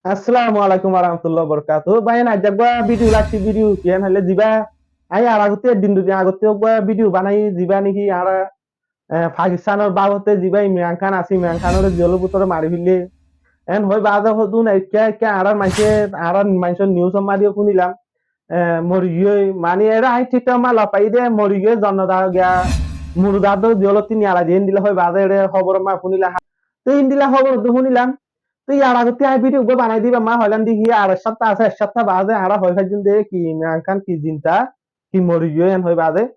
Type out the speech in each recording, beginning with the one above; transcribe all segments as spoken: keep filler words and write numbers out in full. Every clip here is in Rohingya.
Assalamu alaikum warahmatullahi wabarakatuhu. Bái, aijja uggwá video laiggé, video kiyán hoilé zibá, añí ar agottí ek din dui din agottí uggwá video banai zibá niki añára, eh, Pakistanor babote zibá Imran Khan asé, Imran Khanore jelor bútore mari félaiyé. En hoi baade hodún ekka ekka añárar maincé, añárar maincór news or maze fúnilam, eh, mori giyói, mani ere añí thík thík ma loi faiyí de, mori giyói, zonnot giya murda do jelottí niyalai diye, endilla hoi baade ere hóbor ma fúnilam. Te endilla hóbor do fúnilam. Te yar agottí añí video uggwá banai diba ma hoilam de ki ar ek sapta asé, ek sapta baade añára hoi faijjum de ki Imran Khan ki zinda, ki mori giyói en hoi baade.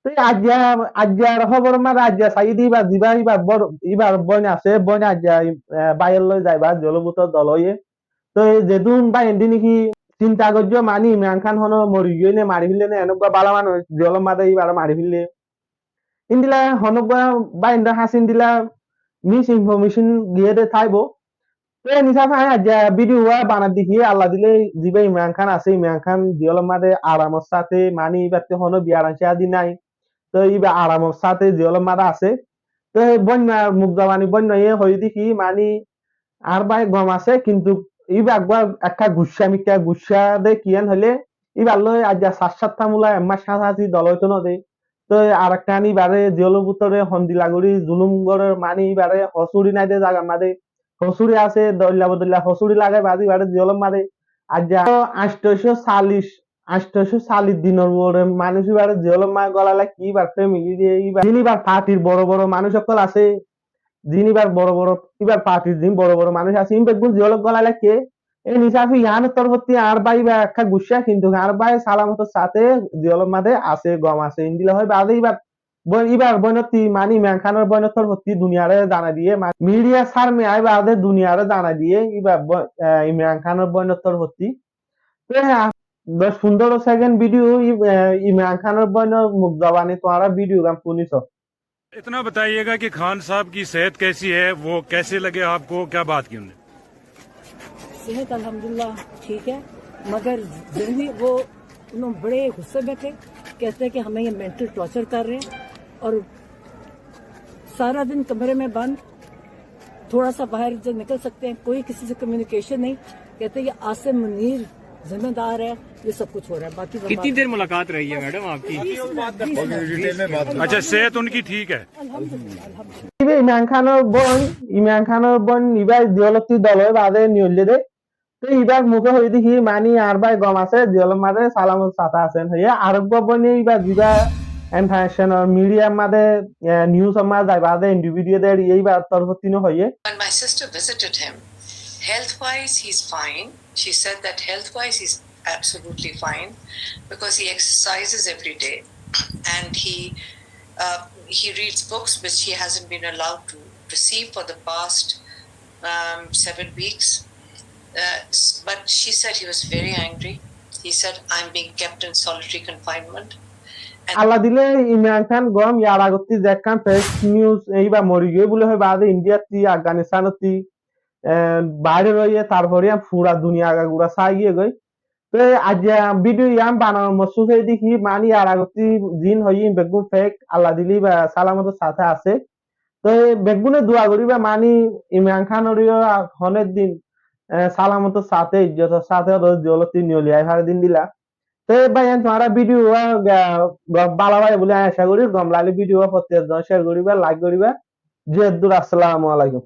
Te aijja, aijjar hóbor maze aijja saiyí de iba zibá, ibar bor-, ibar boin asé, boin aijja, eh, báiyor loi zaiba, jelor bútore dol óiye. Te zedún bái endi niki sinta goijjó, mani Imran Khan hono mori giyói né, mari félaiyé né, enugga bála manúic jelor maze ibare mari félaiyé. Endilla honugga bái endilla hás endilla misinformation giyé de táibo. Te en hísafe añí aijja video uggwá banai di ki Allah dile zibá Imran Khan asé, Imran Khan jelor maze aramor sáte, mani ibattú hono biyaran cádi nai. Te iba aramor sáte jelor maze asé. Te boinnar muk zobani boinnaye hoi de ki mani añár bái gom asé, kintu iba uggwá ekka guccá mikká guccá de kiyán hoilé ibar loi aijja sair sátta mula ek mac háñti háñti dol óito no de. Te ar ekkán ibare jelor bútore hondilla gorí zulum gorer, mani ibare hosúri nai de zagar maze. Hosúri asé, doilla bodoilla hosúri lagai baade ibare jelor maze. Aijja añctocó callic, añctocó callic dinor uore manúic ibare jelor maze golai raikké, ibar family de, ibar, zin ibar partyr boro boro manúic ókkol asé, zin ibar boro boro, ibar partyr zin boro boro manúic asé, in beggún jelot golai raikké. En hísafe iyanor torfótti añár bái iba ekka guccá, kintu añár bái salamotor sáte jelor maze asé, gom asé, endilla hoi baade ibar boin, ibar boinottí, mani Imran Khanor boinor torfótti duniyare zanai diye, ma-, media sarme ai baade duniyare zanai diye, ibar bo-, eh, Imran Khanor boinor torfótti. Te, ah, doc fundoro second video, i-, eh, Imran Khanor boinor muk zobani tuáñra video gán fúniso. इतना बताइएगा कि खान साहब की सेहत कैसी है, वो कैसे लगे आपको, क्या बात की उन्होंने? सेहत अल्हम्दुलिल्लाह ठीक है, मगर जरूरी वो, उन्होंने बड़े गुस्से में थे, कहते हैं कि हमें ये मेंटल टॉर्चर कर रहे हैं और सारा दिन कमरे में बंद, थोड़ा सा बाहर जो निकल सकते हैं, कोई किसी से कम्युनिकेशन नहीं। कहते हैं ये आसिम मुनीर जिम्मेदार है, ये सब कुछ हो रहा है। बाकी कितनी देर मुलाकात रही है मैडम आपकी? बीस मिनट, बीस मिनट। अच्छा, सेहत उनकी ठीक है? अल्हम्दुलिल्लाह, अल्हम्दुलिल्लाह। Iba Imran Khanor boin, Imran Khanor boin iba jelottí dol ói baade niyólle de. Te ibar muke hoi de ki mani añár bái gom asé, jelor maze salamotor sáte asé hoiye. Ar uggwá boine iba zibá international media maze, eh, news or maze zai baade individual der ibar torfótti no hoiye. When my sister visited him, health-wise, he's fine. She said that health-wise, he's absolutely fine because he exercises every day and he, uh, he reads books which he hasn't been allowed to receive for the past, um, seven weeks. Uh, s-, but she said he was very angry. He said, "I'm being kept in solitary confinement." And Allah dile Imran Khan gom, yar agottí zekkán fake news, iba mori giyói buli hoi baade India ttí, Afghanistan ttí, eh, baáre roiye, tarfore yián fura duniya agagura sai giyé goi. Te aijja video yián bananor moksud óilde ki, mani yar agottí zin hoiyí beggún fake, Allah dile iba salamotor sáte asé. Te beggúne dua goriba, mani Imran Khanore yó ar hono ek din, eh, salamotor sáte, izzotor sáte óre jelottí niyóli ai fare de endilla. Te bái, en tuáñra video uggwá, ah, gom, bála faiyó buli añí aca gorí, gom laile video uggwá fottí zone share goriba, like goriba. Ze dur, assalamu alaikum.